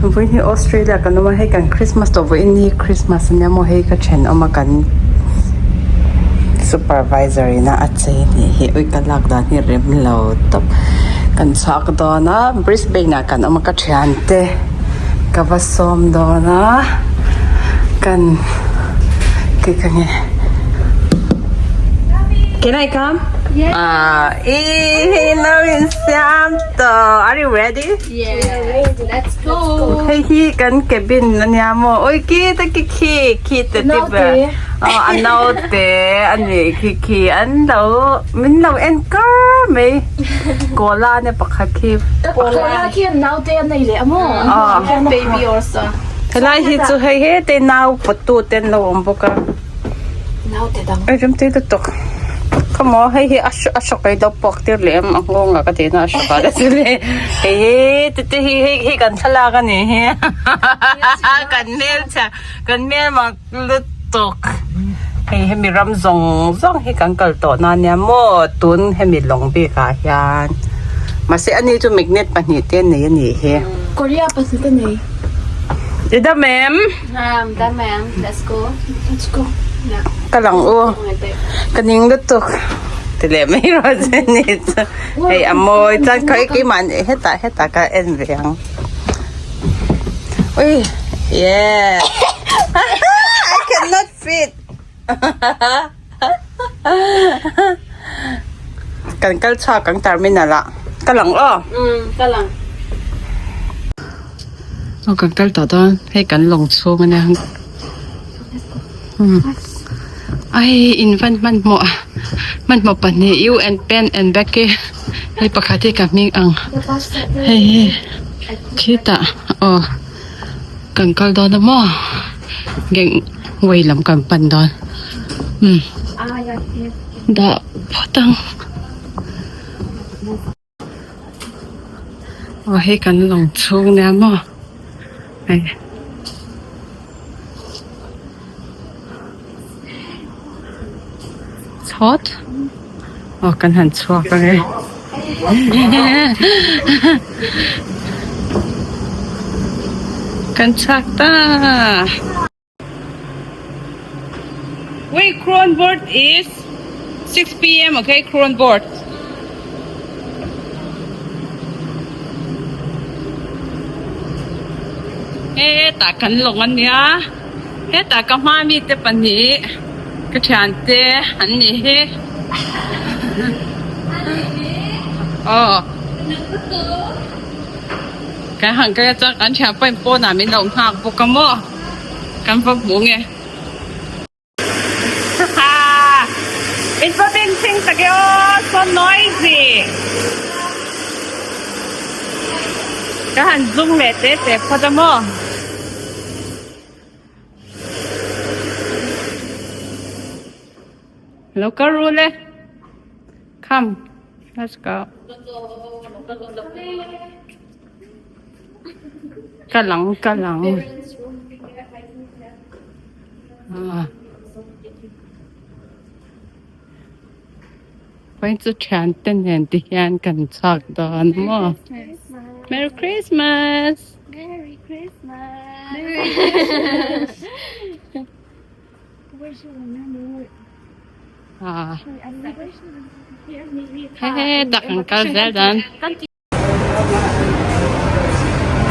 Vawiin hi Australia kan awm a, hei kan Christmas tawh vawiin hi Christmas ania maw hei ka thenawm a kan supervisor ina a chei a nih hi ui ka lak dan hi rem lo tawp kan chhuak dawn a Brisbane ah kan awm a ka thiante ka va sawm dawn a kan ke ka nge Can I come? Ah, ee, no in siam tawh. Are you ready? Yeah, let's go. Hei hi kan cabin ania maw oi ki te ki khi khi te ti ber aw a naute a nih khi khi an lo min lo en kar mai koala ania pakhat khi Koala khian naute a nei leh a maw baby also helai hi chu hei hete nau pawt tu te an lo awm bawk a. Naute dang. Ei rem tui lutuk. Come on, hei hi a a hrawk ei lo puak tir leh em a nghawng ah ka tih na a hrawk ah te chu le. Hei hi te te hi hei hei kan thlalak a nih hi. Kan hmelchhe kan hmel mak lutuk. Hei hemi ram zawng zawng hi kan kal tawh na nia maw tun hemi lawng bik ah hian. Mahse ani chu magnet pahnih te a nei a nih hi. Korea pahnih te nei. I dam em? Um, dam em. Let's go. Let's go. Ka lang u. Ka ning lutuk. Ti leh mai rawh che ni chu. Hei a mawi chuan khawi keimah nih hetah hetah ka en ve ang. Ui, yeah. I cannot fit. Kan kal chhuak ang terminal ah. Ka lang aw. Um, ka lang. Aw kan kal tawh dawn hei kan lawng chhung ania um ai in van hmanhmawh hmanhmawh pahnih you and pen and Becky hei pakhat hi ka hming ang hei hi khitah aw kan kal dawn a maw geng way lam kan pan dawn um dah phawt ang. Aw hei kan lawng chhung nia maw hei chhawt aw kan han chhuak ang e kan chhuak ta. Wait, crew on board is 6 p.m. Okay, crew on board. Hetah kan lawng a nia hetah ka hma mi te pahnih ka thian te an nih hi aw kan han kal chuan kan thian pawhin pawnah min lo nghak bawk a maw. Kan va hmu nge. Haha in va beng thleng tak e aw so noisy. Ka han zung leh te te phawt a maw. Lo kal ru le. Come let's go. Ka lang ka lang Vawiin chu thian te nen ti hian kan chhuak dawn maw Merry Christmas Merry Christmas Hetah kan kal zel dawn.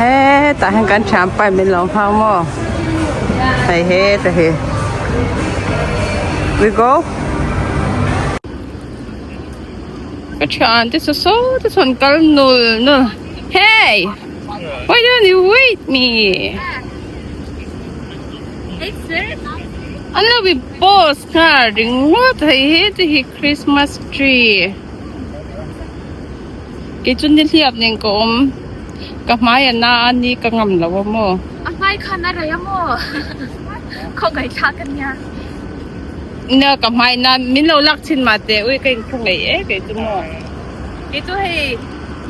Hetah hian kan thianpa in min lo nghak maw hei heta hi we go ka thian te saw saw te chuan kal nul nul hey why don't you wait me an lo bi post nghal ringawt hei heti hi christmas tree. Kei chu ni hliap nen ka awm ka hmai a na a ni ka ngam lo a maw. A hmai khan a rei a maw khawngaih thlak a nia. Nia ka hmai na min lo lak chin mah teh ui ka inkhawngaih e kei chu maw. Kei chu hei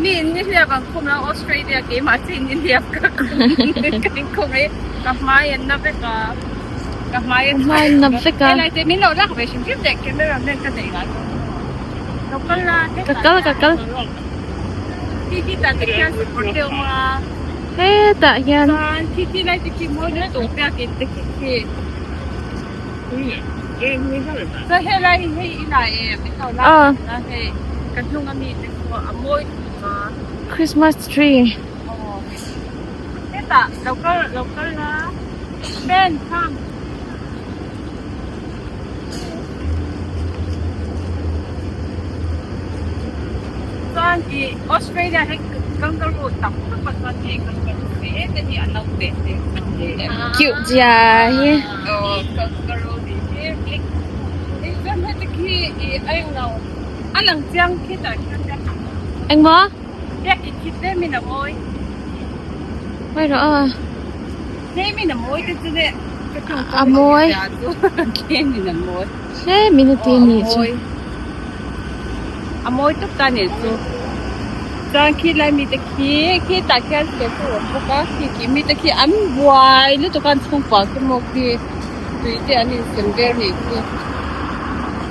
mi in ni hliap ang khum lo Australia keimah chu in ni hliap ka ka inkhawngaih ka hmai a na vek a ka hmai a na vek a. Hei lai te min lo lak ve hrim hrim leh camera man ka neih ngai. Ka kal ka kal. Hetah hian aw Christmas tree Cute zia hi. Engmaw? Mai rawh a. A mawi. Hle min a ti a nih chu. A mawi tawp ta nih chu. Chuan khi lai mite khi khitah khian statue a awm bawk a khi khi mite khi an buai lutuk a an chhungkua khi maw khi tui te an insem vel nih chu.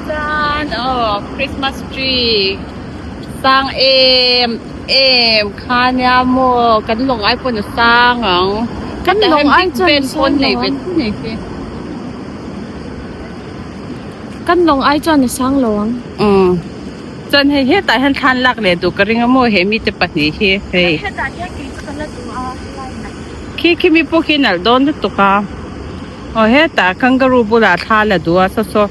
Chuan aw christmas tree sang em em kha nia maw kan lawng ai pawn a sang ang. Kan lawng ai chuan a sang lo ang. Kan lawng ai chuan a sang lo ang. Umm. Chuan hei hetah hian thlan lak leh duh ka ring a maw he mite pahnih hi hei. Hetah hian kei chu ka la duh a helai nalh. Khi khi mi pawh khi nalh dawn lutuk a. Aw hetah kangaroo bulah thla la duh a saw saw.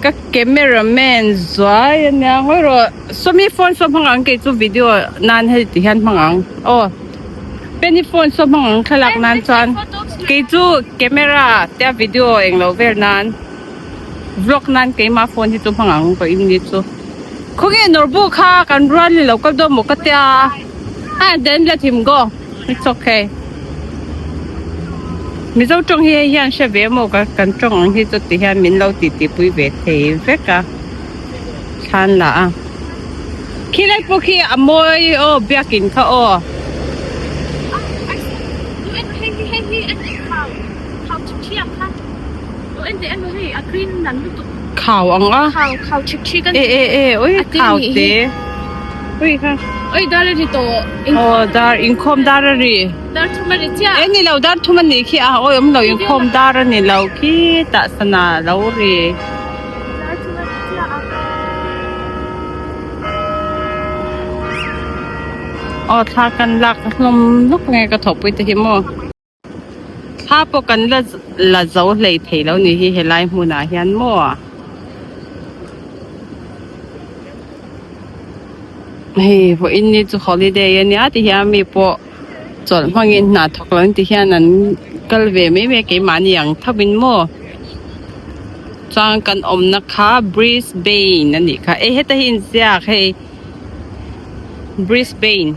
Ka camera man zuai a nia ngawi rawh. Sawmi phone saw hmang ang kei chu video nan hei ti hian hmang ang. Aw Penny phone saw hmang ang thlalak nan chuan kei chu camera tia video englo vel nan. Vlog nan keimah phone hi chu hmang ang ka in ni chu. Khawnge Norbu kha kan rual ni lo kal dawn maw ka tia ah then let him go it's okay. Mizo tawng hi hei hian hre ve maw ka kan tawng ang hi chu ti hian min lo ti ti pui ve thei vek a thlan lah a. Khilai pawh khi a mawi aw biakin kha aw. Khau ang a e e e ui khau te ui kha aw dar inkhawm dar a ri e ni lo dar thum a nih khi a awi awm lo inkhawm dar a ni lo khi tah sana lo ri. Aw thla kan lak hlawm lawk nge ka thawhpui te hi maw. Thla pawh kan la la zo hlei thei lo ni hi helai hmunah hian maw hei vawiin ni chu holiday a nia ti hian mi pawh chawlh hmangin hna thawk lo ti hian an kal ve mai mai a keimahni ang tho in maw chuan kan awmna kha Brisbane a nih kha e heta hi inziak hei. Brisbane,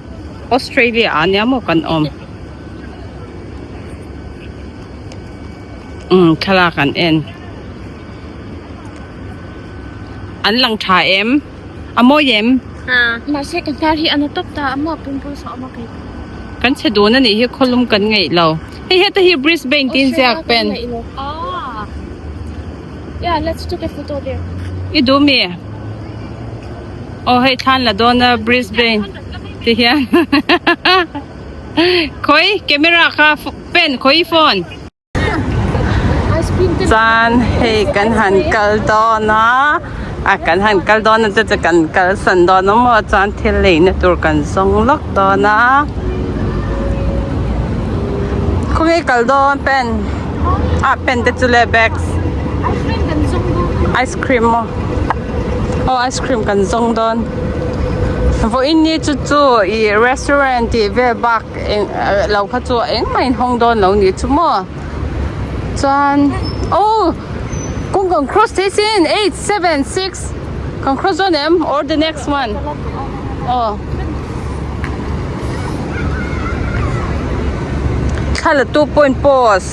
Australia ah nia maw kan awm. Umm thlalak an en. An lang tha em? A mawi em? Mahse ka hnar hi a na tawp ta a maw pumpu saw a maw kei. Kan chhe dun a nih hi khawlum kan ngaih lo. Hei heta hi Brisbane tin ziak pen. Yeah, let's take a photo there. I duh mi? Aw hei thlan la dawn a Brisbane ti hian khawi camera kha pen khawi phone. Chuan hei kan han kal dawn a a kan han kal dawn a chu kan kal san dawn a maw chuan thil leina tur kan zawng lawk dawn a khawnge kal dawn pen ah pen te chu le bags ice cream maw. Aw ice cream kan zawng dawn vawiin ni chu chu ih restaurant tih vel bak eng lo kha chu engmah in hawng dawn lo nih chu maw chuan aw kawng kan cross thei sin eight seven six kan cross dawn em or the next one aw thla la tu pawh in post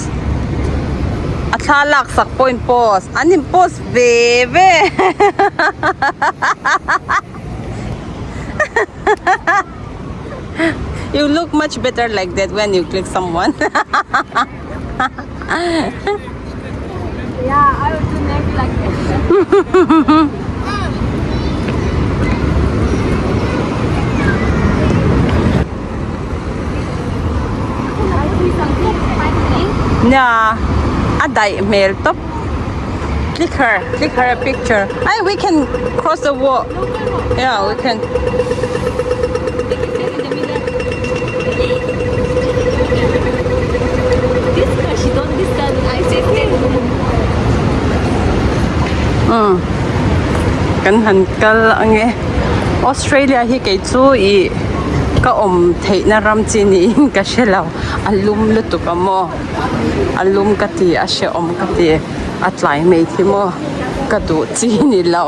a thla lak sak pawh in post an in post. Ve ve You look much better like that when you click someone. Yeah, I would do never like that. Nia a daih hmel tawp click her click her a picture ai we can cross the wall yeah we can. Umm kan han kal ange Australia hi kei chu ih ka awm theihna ram chi niin ka hre lo a lum lutuk a maw a lum ka ti a hrehawm ka ti a tlai mai khi maw ka duh chi ni lo.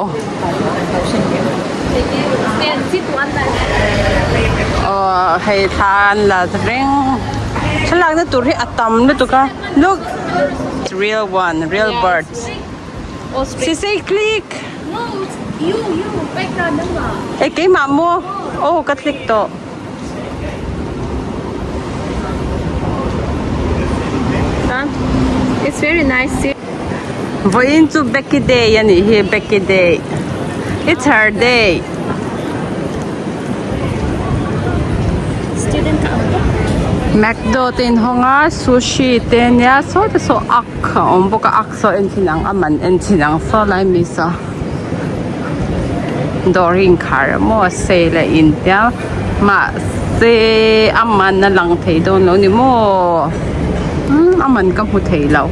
Aw hei thla an la reng thlalakna tur hi a tam lutuk a look real one real birds sisei click eh keimah maw aw ka click tawh. It's very nice. Vawiin chu Becky day a nih hi Becky day it's her day. Macdo te in hawng a sushi te ania saw te saw ak a awm bawk a ak saw en thin ang a man en thin ang saw lai mi saw dawr hi inkhar a maw sale a intia mahse a man a lang thei dawn lo ni maw umm a man ka hmu thei lo.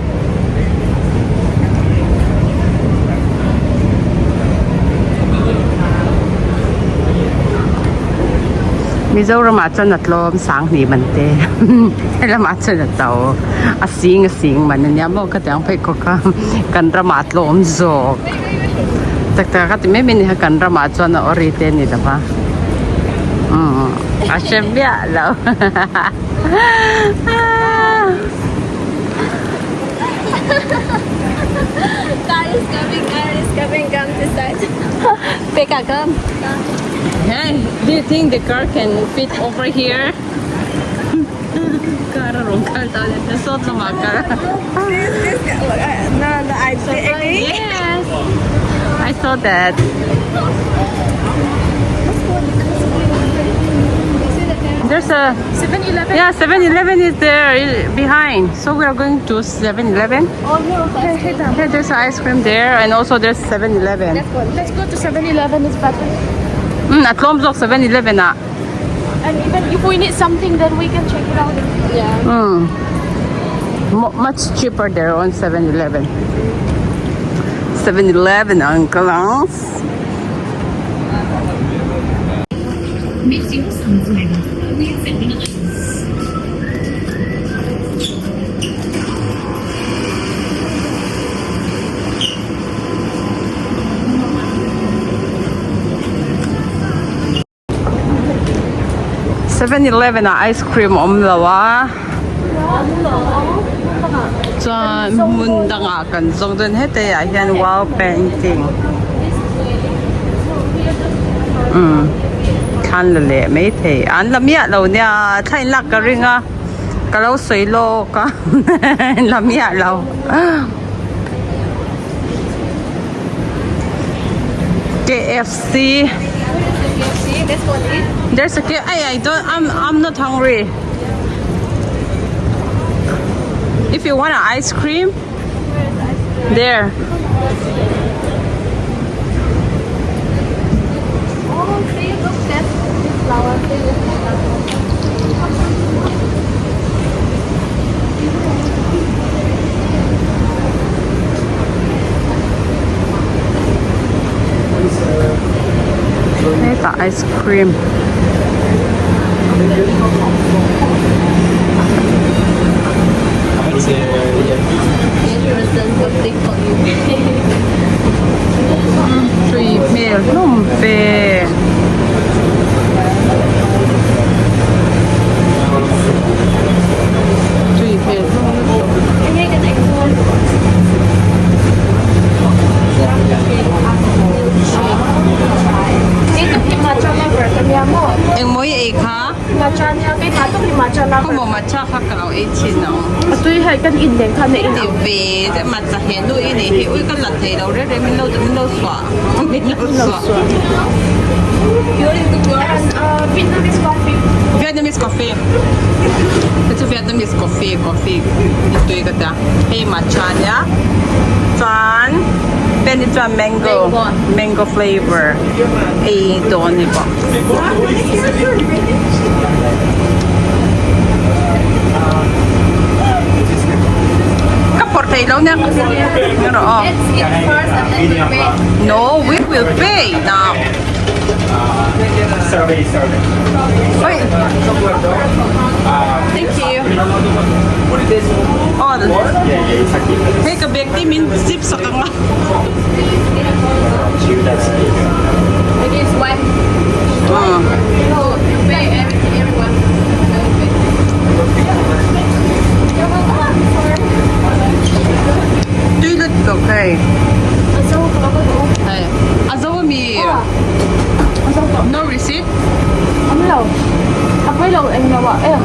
Mizoramah chuan a tlawm sanghnih man te helamah chuan a to a sing a sing man ania maw ka tiang phei khawk a kan ramah a tlawm zawk tak tak a ti mai mai a ni kha kan ramah chuan a awri te a ni lo va umm a hre miah lo. Car is coming, car is coming, come this side. Pekka, come. Hey, do you think the car can fit over here? Car a rawn kal ta leh ta sawt lamah car. This, this, no, no, I agree. Yes, I saw that. There's a 7-Eleven. Yeah, 7-Eleven is there behind. So we are going to 7-Eleven. Oh no, hey, Yeah, there's ice cream there and also there's 7-Eleven. Let's go. Let's go to 7-Eleven, it's better. A tlawm zawk 7-Eleven ah. And even if we need something then we can check it out. Yeah. Much cheaper there on 7-Eleven. 7-Eleven uncle ang. 7-Eleven ah ice cream a awm lo a chuan hmun dangah kan zawng dawn hetei ah hian wall painting umm thlan la leh maithei an la miah lo nia thla in lak ka ring a ka lo sawi lawk a la miah lo. KFC. There's a K. I, I don't. I'm I'm not hungry. If you want an ice cream, there. Oh, see, look, that's flower. Hetah ice cream tui hmel hlawm ve. Tui hmel hlawm lutuk. Engmaw i ei kha? Khawmaw matcha kha ka lo ei thin ang. Ti ve deuh matcha he nu i nih hi ui ka la thei lo reng reng min lo min lo suah min lo suah. Vietnamese coffee hei chu Vietnamese coffee coffee hi tui ka tia hei matcha ania chuan pen hi chuan mango mango flavour ei dawn a ni bawk. Ka phawrh thei lo nia ni rawh aw. No we will pay now. Oi. Thank you. Aw hei ka bag te min zip sak ang a. Tui lutuk hei. Hei a zo ami? No receipt? Awm lo. A pawi lo eng lo ah em.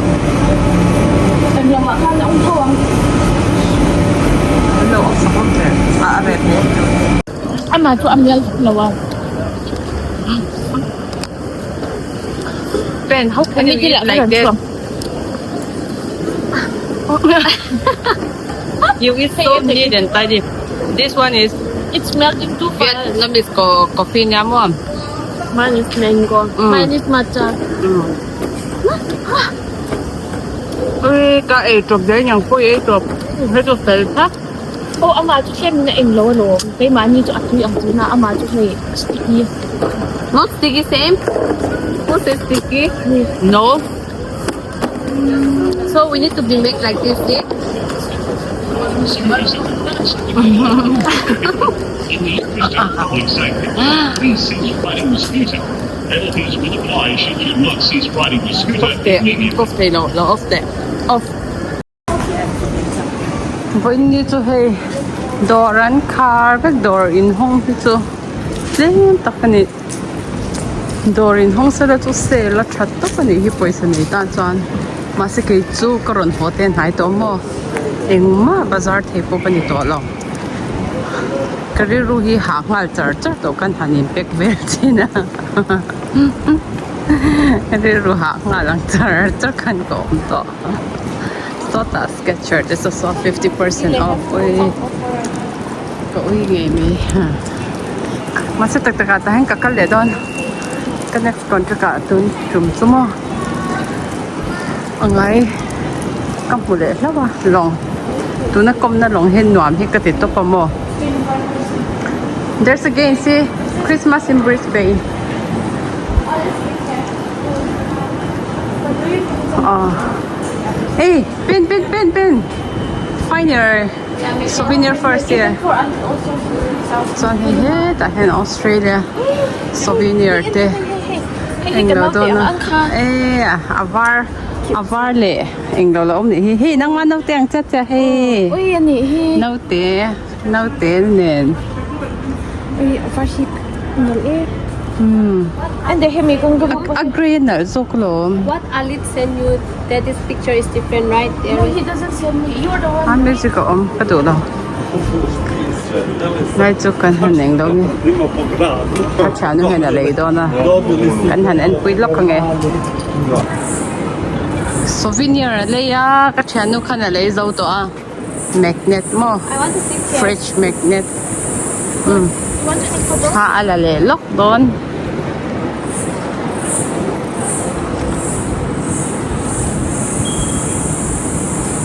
Eng lo ah khan a awm tho ang. An lo awm sak awm ve. A a rep hle. Amah chu a mial vak lo a. Ben, how can you eat like this? You eat so neat and tidy. This one is It's melting too fast. Vietnamese co coffee nia maw? Mine is mango. Mine is matcha. Ui, ka ei tawp zel niang pawh i ei tawp. Hei chu fel tak. Aw amah chu tlem in a eng lo alawm. Keimahni chu a tui ang tuna amah chu hei sticky. Not sticky same? Who say sticky? No. So we need to be make like this see? Off teh off thei lo lo off teh off. Vawiin ni chu hei dawr an khar vek dawr inhawng hi chu tlem tak a ni. Dawr inhawng sela chu sale a tha tawp a nih hi pawisa nei tan chuan mahse kei chu ka rawn haw te hnai tawh maw engmah bazar thei pawh ka ni tawh lo ka rilru hi hah nghal char char tawh khan han in pack vel thin a ka rilru hah nghal ang char char khan ka awm tawh sawtah skechers te saw saw 50% off ka ui ngei mai. Mahse tak takah tah hian ka kal leh dawn ka next contract ah tun tum chu maw a ngai ka hmu leh hlauh a lawng tuna kawmna lawng hi nuam hi ka ti tawp a maw there's again see Christmas in Brisbane ah hey pen pen pen pen find your Souvenir first here. Chuan hei hetah hian Australia souvenir te englo dawn a e a var a var leh englo la awm nih hi hei nangma naute ang chiah chiah hei naute naute nen a grey a nalh zawk alawm. That this picture is different right there. No, he doesn't send me. You are the one. A music a awm ka duh lo. Lai chu kan han eng lo nge. Ka thiannu hian a lei dawn a. Kan han en pui lawk ange. Souvenir a lei a, ka thiannu khan a lei zo tawh a. Magnet maw? Fridge magnet. Umm. Thla a la leh lawk dawn.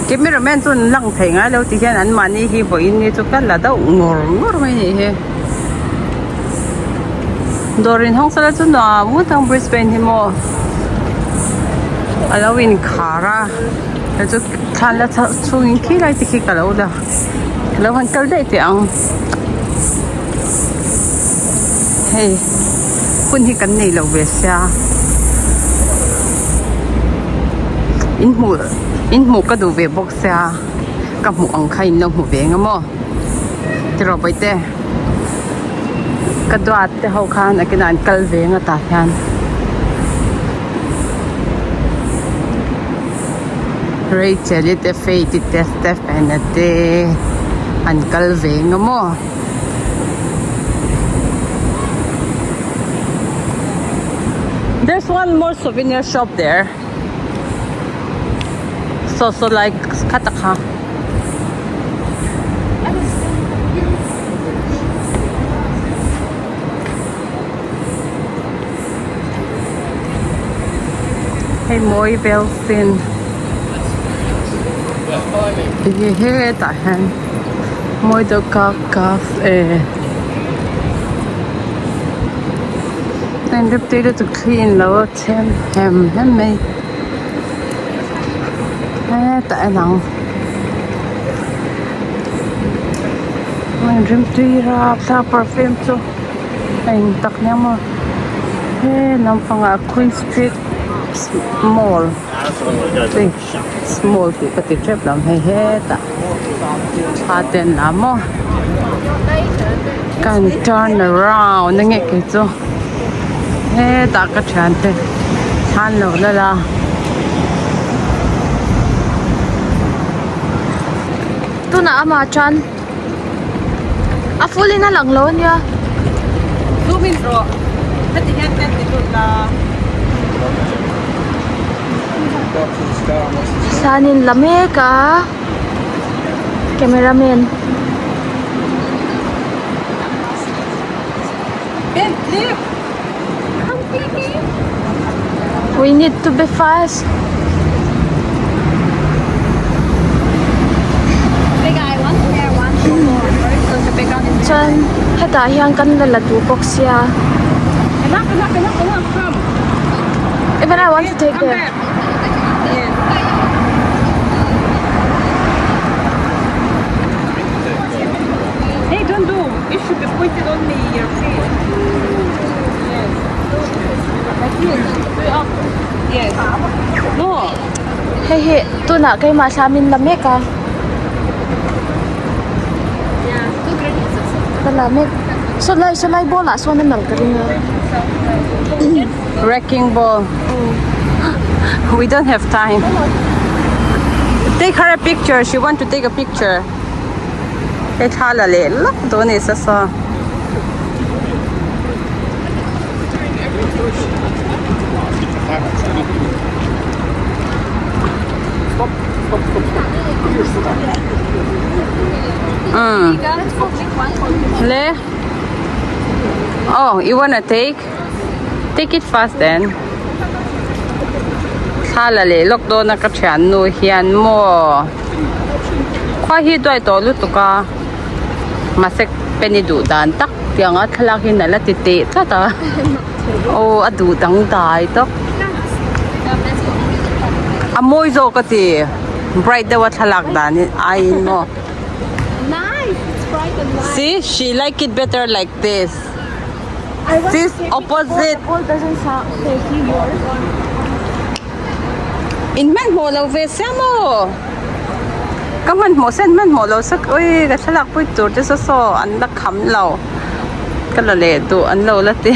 Cameraman chu an lang thei ngai lo ti hian an mahni hi vawiin ni chu ka la deuh ngawr ngawr mai a nih hi. Dawr inhawng sala chu nuam ngawt ang Brisbane hi maw a lo inkhar a hei chu thlan la chhungin khi lai te khi ka lo la ka lo han kal daih teh ang hei hun hi kan nei lo ve sia in hmuh in hmuh ka duh ve bawk sia ka hmuh ang kha in lo hmu ve ang maw tiraw bawihte ka duat te ho khan a kinah an kal ve ang a tah hian. Rachel i te Faith i te Stephen a te an kal ve nga maw. There's one more souvenir shop there. Saw saw lai kha tak kha. Hei mawi vel sin enge hetah hian mawi deuh kak kak e heng rep te lutuk thli in lo a chhem hem hem mai hetah en ang heng rimtui rapthlak perfume chu. Eng tak nia maw he lampangah queen street mall small tih ka ti tep lo hei hetah thla te an la maw kan turn around enge kei chu hetah ka thiante thla an lo la la. Tunah amah tan. A full in a lang lo ania. Zoom in rawh. Heti hian kan ti lut la. Sanin la mek a cameraman. Ben clip. We need to be fast. Chuan hetah hian kan la la duh bawk sia. Even I want to take there. Hey, don't do. It should be pointed on me, your face. Yes. Like this. Do it up. Yes. No. Hei hi tunah keimah thla min la mek a. Ka la mek. Saw lai saw lai ball ah sawn a nal ka ring a. Wrecking ball. We don't have time. Take her a picture. She want to take a picture. Hei thla la leh lawk dawn a ni sa saw. Umm le oh you wanna take take it fast then thla la leh lawk dawn a ka thiannu hian maw. Khua hi duai tawh lutuk a mahse pen i duh dan tak tiang a thlalak hi nalh a ti teh tlat a aw a duh dangdai tawp a mawi zawk a ti bright deuh a thlalak dan hi aiin maw see she like it better like this this opposite. In hmanhmawh lo ve sia maw? Ka hmanhmawh sen hmanhmawh lo sak ui ka thlalak pui tur te saw saw an la kham lo ka la leh duh an lo la ti.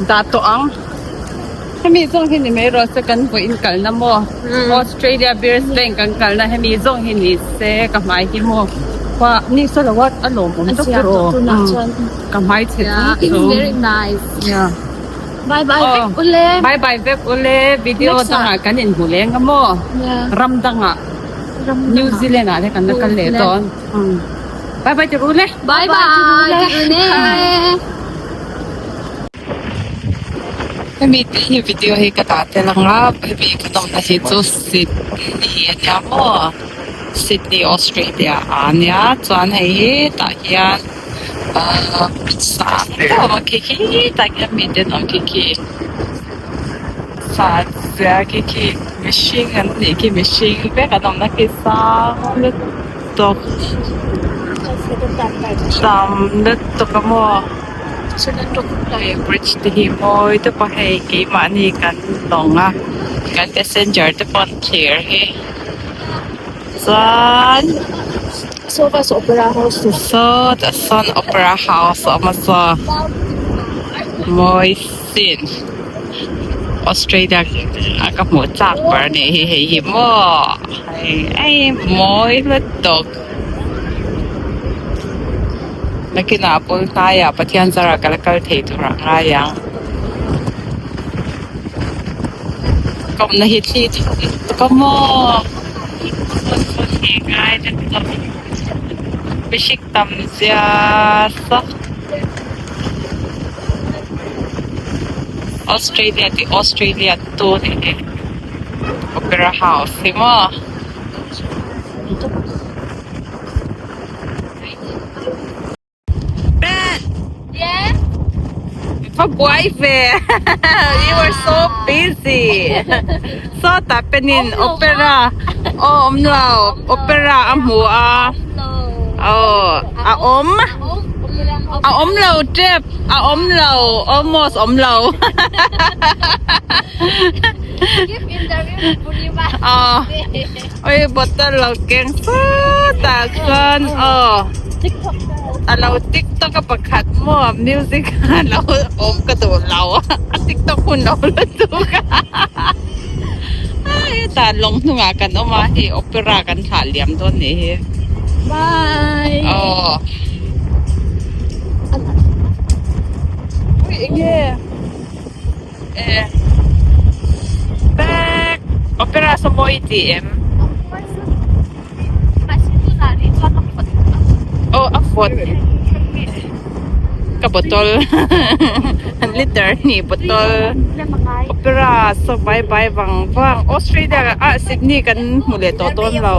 Dah tawh ang. Hemi zawng hi ni mai rawh se kan vawiin kalna maw Australia Beers Bank kan kalna hemi zawng hi ni se ka hmai hi maw khua ni saw lo a a lawmawm tawp tawh ka hmai chhe chung chung Bye bye vek ule Bye bye vek ule video dangah kan inhmu leng a maw ram dangah New Zealand ah te kan la kal leh dawn bye bye tirh ule Bye bye tirh ule. Hemi te hi video hi ka dah tel ang a hemi ka dawmna hi chu Sydney a nia maw Sydney Australia ah a nia chuan hei hetah hian ahh sang deuh a khi khi tah khian mi te an awm khi khi san zia khi khi mihring an nih khi mihring vek an awmna khi sang lutuk tam lutuk a maw. Hei bridge te hi mawi tawp a hei keimahni kan lawng a kan passenger te pawh an thlir hi chuan sawtah sawn opera house a awm a saw mawi sin Australia a ka hmuh chak ber a nih hi hei hi maw hei ei mawi lutuk. Nakinah bul hnaiah Pathian zarah ka la kal thei tur a ngai ang. Park awmna hi thli thaw lutuk a maw hmun hmun hi ngai lutuk mihring tam zia sa Australia tih Australia tu a ni hi Opera House hi maw. Ben! Yeah? Va buai ve! You are so busy! Sawtah penin opera aw awm lo opera a hmu a aw a awm a awm lo tep a awm lo almost awm lo aw Oi bottle lo keng sawtah chuan aw a lo tiktok a pakhat maw music a lo awm ka duh lo a tiktok hun lo lutuk a hetah lawng hnungah kan awm a hei opera kan thlah liam dawn nih hi bye aw ui enge E bag opera saw mawi i ti em? Aw a vawt ka bottle liter hnih bottle opera saw bai bai vang vang Australia ah Sydney kan hmu leh tawh dawn lo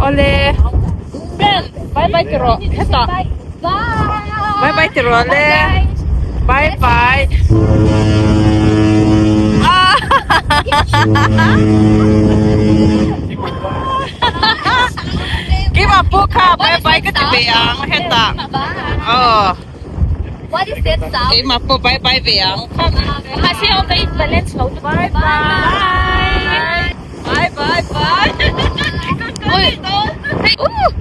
awle Ben bye bye ti rawh hetah bye bye ti rawh le bye bye keimah pawh kha bye bye ka ti ve ang hetah aw keimah pawh bye bye ve ang bye bye bye bye bye.